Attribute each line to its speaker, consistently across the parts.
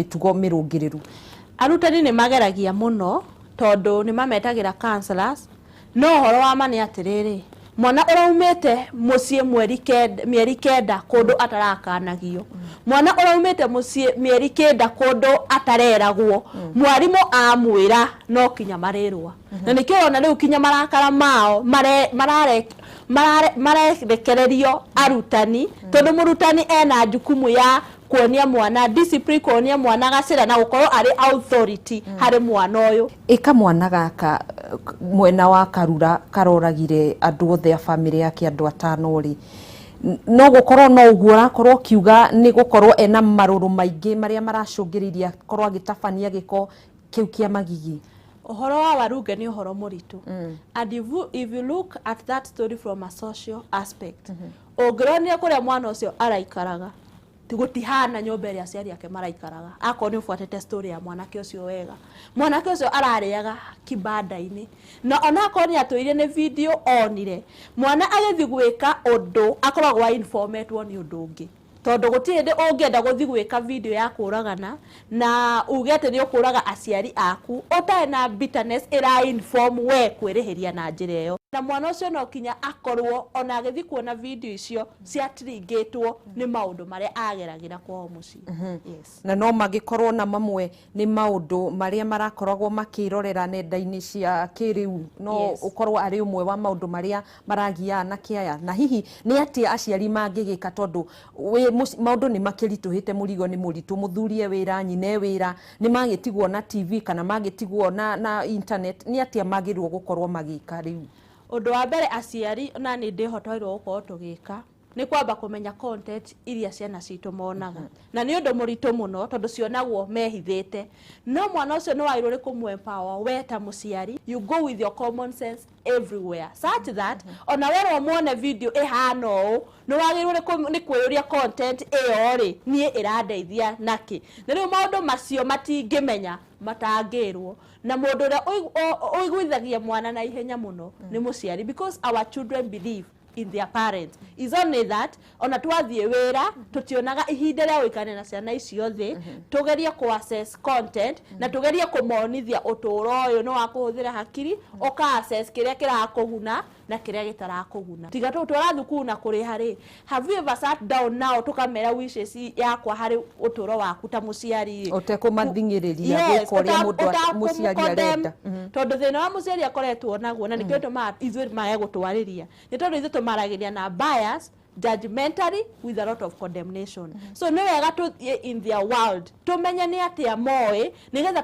Speaker 1: Mĩtugo mĩrũngĩrĩru.
Speaker 2: Arutani nĩ mageragia mũno tondũ nĩ mametagĩra counselors, no ũhoro wa ma nĩ atĩrĩrĩ, mwana ũraumĩte mũciĩ mweri 9, mĩeri 9 kũndũ atarakanagio, mwana ũraumĩte mũciĩ mĩeri 9 kũndũ atareragwo, mwarimũ amwĩra no kinya marĩrũa. Na nĩkĩo ũrona rĩu kinya marakara mao marerekererio arutani, tondũ mũrutani ena jukumu ya kuonia mwana discipline, kuonia mwana gacĩra na gũkorwo arĩ authority harĩ mwana ũyũ.
Speaker 1: Ĩka mwana gaka mwena wa Karura karoragire andũ othe a bamĩrĩ yake, andũ atano rĩ, no gũkorwo no ũguo ũrakorwo ũkiuga nĩ gũkorwo ena marũrũ maingĩ marĩa maracũngĩrĩirie akorwo agĩtabania gĩko kĩu kĩa magigi?
Speaker 2: Ũhoro wa Warunge nĩ ũhoro mũritũ, and if you look at that story from a social aspect, ũngĩronire kũrĩa mwana ũcio araikaraga ti gũtihana nyũmba ĩrĩa aciari ake maraikaraga. Akorwo nĩ ũbuatĩte story ya mwanake ũcio wega, mwanake ũcio ararĩaga kibanda-inĩ, na onakorwo nĩ atwĩrire nĩ video onire mwana agĩthiĩ gwĩka ũndũ, akoragwo informetwo nĩ ũndũ ũngĩ, tondũ gũtirĩ hĩndĩ ũngĩenda gũthiĩ gwĩka video ya kũragana na uge atĩ nĩ ũkũraga aciari aku ũtarĩ na bitterness ĩra inform we kwĩrĩhĩria na njĩra ĩyo. Na mwana ũcio no kinya akorwo ona agĩthiĩ kuona video icio ciatiringĩtwo nĩ maũndũ marĩa ageragĩra kwao mũciĩ, yes.
Speaker 1: Na no magĩkorwo na mamwe nĩ maũndũ marĩa marakoragwo makĩrorera nenda-inĩ cia kĩrĩu, no ũkorwo arĩ ũmwe wa maũndũ marĩa maragia anake aya. Na hihi nĩ atĩa aciari mangĩgĩka, tondũ maũndũ nĩ makĩritũhĩte, mũrigo nĩ mũritũ, mũthuri e wĩra, nyina e wĩra, nĩ magĩtigwo na TV kana magĩtigwo na internet, nĩ atĩa magĩrĩirwo gũkorwo magĩka rĩu?
Speaker 2: Ũndũ wa mbere aciari na nĩ ndĩhotoirwo gũkorwo tũgĩka nĩ kwamba kũmenya content iria ciana citũ monaga, na nĩ ũndũ mũritũ mũno tondũ cionagwo mehithĩte. No mwana ũcio nĩ wagĩrĩirwo nĩ kũmũ empower we ta mũciari. You go with your common sense everywhere such that ona werwo muone video ĩhana ũũ, nĩ wagĩrĩirwo nĩ kwĩyũria, content ĩyo rĩ, niĩ ĩrandeithia nakĩ? Na rĩu maũndũ macio matingĩmenya matangĩrwo na mũndũ ũrĩa ũiguithagia mwana na ihenya mũno nĩ mũciari, because our children believe in their parents. Is only that ona twathiĩ wĩra tũtionaga ihinda rĩa gũikarania na ciana icio thĩ, tũgerie kũ access content na tũgerie kũmonithia ũtũũro ũyũ nĩ wa kũhũthĩra hakiri, ũka access kĩrĩa kĩrakũguna na kĩrĩa gĩtarakũguna. Tiga tũtwara thukuru na kũrĩha rĩ, have you ever sat down now tũkamera wishes yakwa harĩ ũtũũro waku ta mũciari rĩ?
Speaker 1: Ũtekũmathing'ĩrĩria gwĩka ũrĩa mũndũ mũciari
Speaker 2: ũtakũmũ-condemn,
Speaker 1: arenda.
Speaker 2: Tondũ thĩna wa mũciari akoretwo naguo, na nĩkĩo tũmaga ithuĩ mage gũtwarĩria, nĩ tondũ ithuĩ tũmaragĩria na bias, judgmentally, with a lot of condemnation. So nĩ wega tũthiĩ in their world, tũmenye nĩ atĩa moĩ, nĩgetha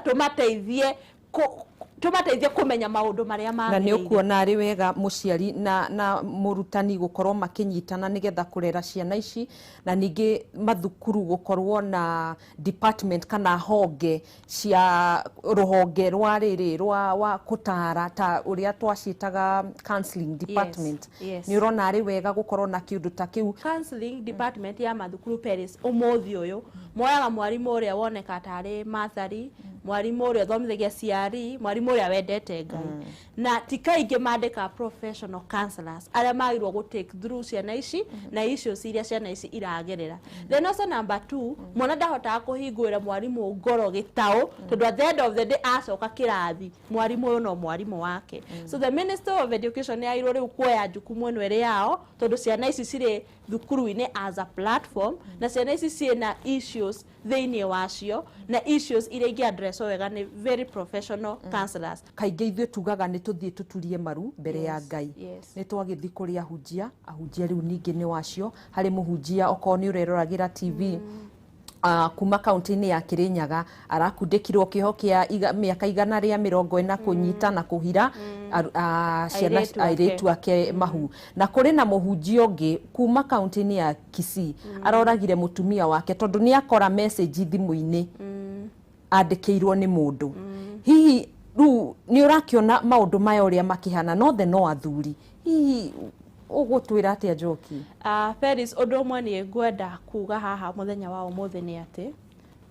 Speaker 2: tũmateithie kũmenya maũndũ marĩa
Speaker 1: Na nĩ
Speaker 2: magĩrĩire.
Speaker 1: Ũkuona arĩ wega mũciari na mũrutani gũkorwo makĩnyitana nĩgetha kũrera ciana ici, na ningĩ mathukuru gũkorwo na department kana honge cia rũhonge rwa rĩrĩ rwa wa kũtara ta ũrĩa twacitaga counseling department?
Speaker 2: Yes.
Speaker 1: Nĩ ũrona arĩ wega gũkorwo na kĩũndũ ta kĩu?
Speaker 2: Counseling department ya mathukuru, Paris, ũmũthĩ ũyũ moyaga mwarimũ ũrĩa woneka tarĩ mathari, mwarimũ ũrĩa ũthomithagia CRE, mwarimũ ũrĩa wendete Ngai, na ti kaingĩ mandĩkaga professional counselors arĩa magĩrĩirwo gũ take through ciana ici na issues iria ciana ici iragerera. Then also number two, mwana ndahotaga kũhingũrĩra mwarimũ ngoro gĩtaũ, tondũ at the end of the day acoka kĩrathi, mwarimũ ũyũ no mwarimũ wake. So the Minister of Education nĩ agĩrĩirwo rĩu kuoya jukumu ĩno ĩrĩ yao, tondũ ciana ici cirĩ thukuru-inĩ as a platform, na ciana ici ciĩna issues thĩinĩ wacio, na issues iria ingĩ address wega nĩ very professional counselors.
Speaker 1: Kaingĩ ithuĩ tugaga nĩ tũthiĩ tũturie maru mbere ya Ngai. Nĩ twagĩthiĩ kũrĩ ahunjia, ahunjia rĩu ningĩ nĩ wacio. Harĩ mũhunjia, okorwo nĩ ũreroragĩra TV, kuma kaunti-inĩ ya Kirinyaga, arakundĩkirwo kĩoho kĩa mĩaka 140 kũnyita na kũhira ciana
Speaker 2: airĩtu ake.
Speaker 1: Airĩtu ake mahu. Na kũrĩ na mũhunjia ũngĩ kuma kaunti-inĩ ya Kisii, aroragire mũtumia wake tondũ nĩ akora message thimũ-inĩ andĩkĩirwo nĩ mũndũ. Hihi rĩu nĩ ũrakĩona maũndũ maya ũrĩa makĩhana, nothe no athuri? Hihi ũgũtwĩra atĩa, Njoki?
Speaker 2: Peris, ũndũ ũmwe niĩ ngwenda kuga haha mũthenya wa ũmũthĩ nĩ atĩ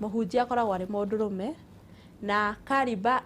Speaker 2: mũhunjia akoragwo arĩ mũndũrũme na kariba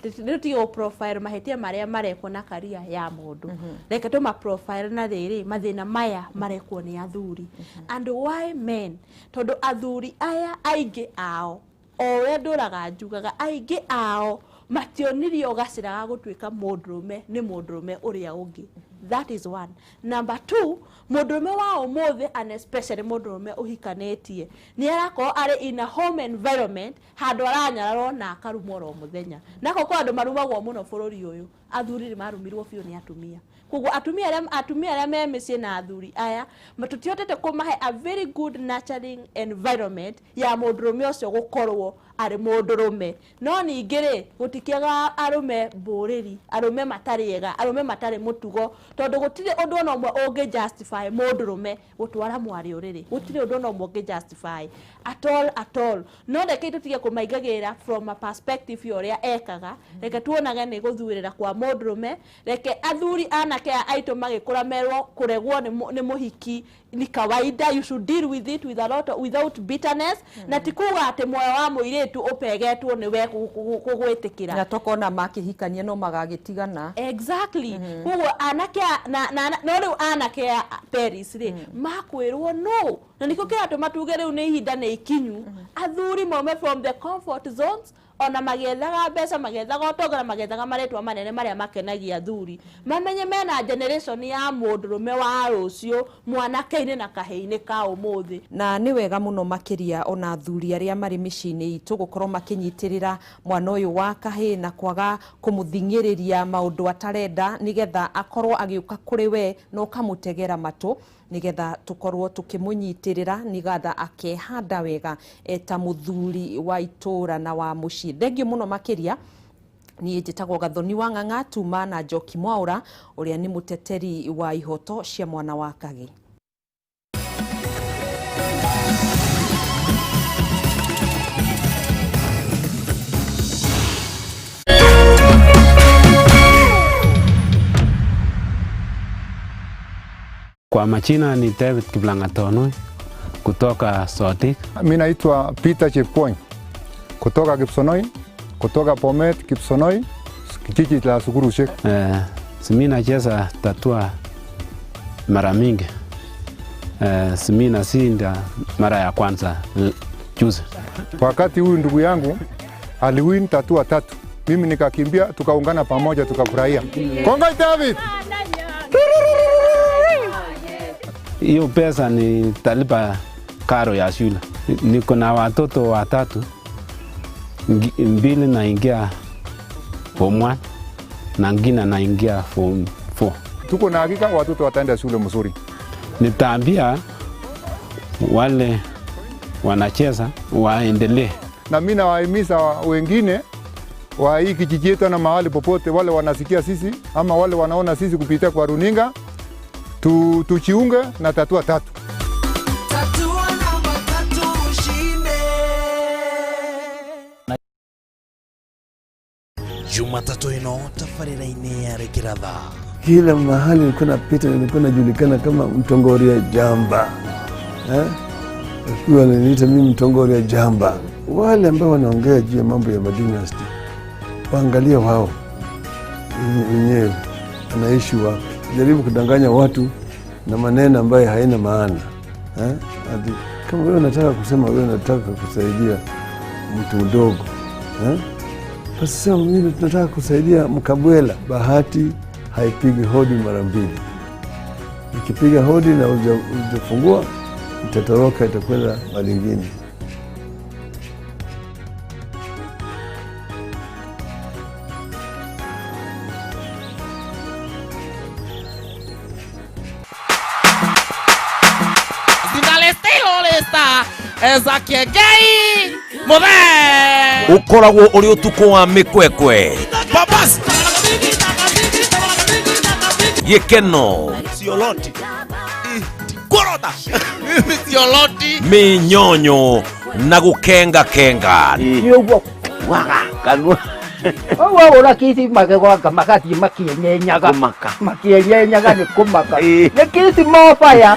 Speaker 2: rĩu tige gũ profile mahĩtia marĩa marekwo na karia ya mũndũ, reke tũma profile na rĩrĩ mathĩna maya marekwo nĩ athuri. And why men? Tondũ athuri aya aingĩ ao O ũrĩa ndũraga njugaga, aingĩ ao mationirio gacĩra ga gũtuĩka mũndũrũme nĩ mũndũrũme ũrĩa ũngĩ. That is one. Number two, mũndũrũme wa ũmũthĩ, and especially mũndũrũme ũhikanĩtie, nĩ arakorwo arĩ in a home environment handũ aranyararwo na akarumwo oro mũthenya. Nako kwĩ andũ marumagwo mũno bũrũri ũyũ. Athuri nĩ marumirwo biũ nĩ atumia. Koguo atumia arĩa me mĩciĩ na athuri aya, tũtihotete kũmahe a very good nurturing environment ya mũndũrũme ũcio gũkorwo arĩ mũndũrũme. No ningĩ rĩ, gũtikĩaga arũme mbũrĩri, arũme matarĩ ega, arũme matarĩ mũtugo, tondũ gũtirĩ ũndũ ona ũmwe ũngĩ justify mũndũrũme gũtwara mwarĩ ũrĩrĩ. Gũtirĩ ũndũ ona ũmwe ũngĩ justify at all, at all. No rekei tũtige kũmaingagĩrĩra from a perspective ya ũrĩa ekaga. Reke tuonage nĩ gũthuĩrĩra kwa mũndũrũme. Reke athuri, anake aya aitũ magĩkũra, merwo kũregwo nĩ mũhiki ni kawaida. You should deal with it with a lot of, without bitterness. Na ti kuga atĩ muoyo wa mũirĩtu ũpegetwo nĩwe kũgwĩtĩkĩra.
Speaker 1: Na tokona makĩhikania no magagĩtigana.
Speaker 2: Exactly. Koguo anake na no rĩu anake a Paris rĩ, makwĩrwo no na nĩkĩo kĩratũma tuge rĩu nĩ ihinda nĩ ikinyu athuri maume from the comfort zones, ona magĩethaga mbeca, magĩethaga ũtonga na magĩethaga marĩtwa manene marĩa makenagia athuri, mamenye mena generation ya mũndũrũme wa rũciũ mwanake-inĩ na kahĩ-inĩ ka ũmũthĩ.
Speaker 1: Na nĩ wega mũno makĩria ona athuri arĩa marĩ mĩciĩ-inĩ itũ gũkorwo makĩnyitĩrĩra mwana ũyũ wa kahĩ na kwaga kũmũthing'ĩrĩria maũndũ atarenda, nĩgetha akorwo agĩũka kũrĩ we na ũkamũtegera matũ, nĩgetha tũkorwo tũkĩmũnyitĩrĩra, nĩgetha akehanda wega eta mũthuri wa itũra na wa mũciĩ. Thengiũ mũno makĩria. Niĩ njĩtagwo Gathoni wa Ng'ang'a, tuma na Njoki Mwaũra, ũrĩa nĩ mũteteri wa ihoto cia mwana wa kagĩ.
Speaker 3: Kwa majina ni David Kiplangat kutoka Sotik.
Speaker 4: Mi naitwa Peter Chepkwony kutoka Kipsonoi, kutoka Bomet Kipsonoi, kijiji la Sukurushek.
Speaker 3: Si mi nacheza tatua mara mingi. Si mi nashinda mara ya kwanza juzi.
Speaker 4: Wakati huyu ndugu yangu aliwin tatua tatu, mimi nikakimbia, tukaungana pamoja, tukafurahia. Kongoi David!
Speaker 3: Hiyo pesa nitalipa karo ya shule. Niko na watoto watatu, mbili naingia form 1 na ngine naingia form 4.
Speaker 4: Tuko na hakika watoto wataenda shule mzuri.
Speaker 3: Nitaambia wale wanacheza waendelee.
Speaker 4: Na mimi nawahimiza wengine wa hii kijiji yetu na mahali popote, wale wanasikia sisi ama wale wanaona sisi kupitia kwa runinga, tujiunge na tatua tatu.
Speaker 5: Tatua namba tatu ushinde.
Speaker 6: Jumatatu ĩno tabarĩra-inĩ ya Rekera Thaa.
Speaker 7: Kila mahali nilikuwa napita, nilikuwa najulikana kama Mtongoria Jamba, eh? Walikuwa wananiita mimi Mtongoria Jamba. Wale ambao wanaongea juu ya mambo ya madynasty waangalie wao wenyewe anaishi wapi. Jaribu kudanganya watu na maneno ambayo haina maana, eh? Ati, kama wewe unataka kusema wewe unataka kusaidia mtu mdogo, eh? Basi sema mimi tunataka kusaidia Mkabwela. Bahati haipigi hodi mara mbili. Ikipiga hodi na hujafungua, itatoroka, itakwenda mahali ingine.
Speaker 5: Ezakiegei Muthe.
Speaker 6: Ũkoragwo ũrĩ ũtukũ wa mĩkwekwe,
Speaker 5: Babas
Speaker 6: gĩkeno,
Speaker 5: Sioloti Korota mimi sioloti.
Speaker 6: Mĩnyonyo na gũkenga kenga.
Speaker 8: Nĩ ũguo waga kanua wahũra kisi magegwanga magathiĩ makĩenyenyaga, makĩenyenyaga nĩ kũmaka nĩ kisi mobaya.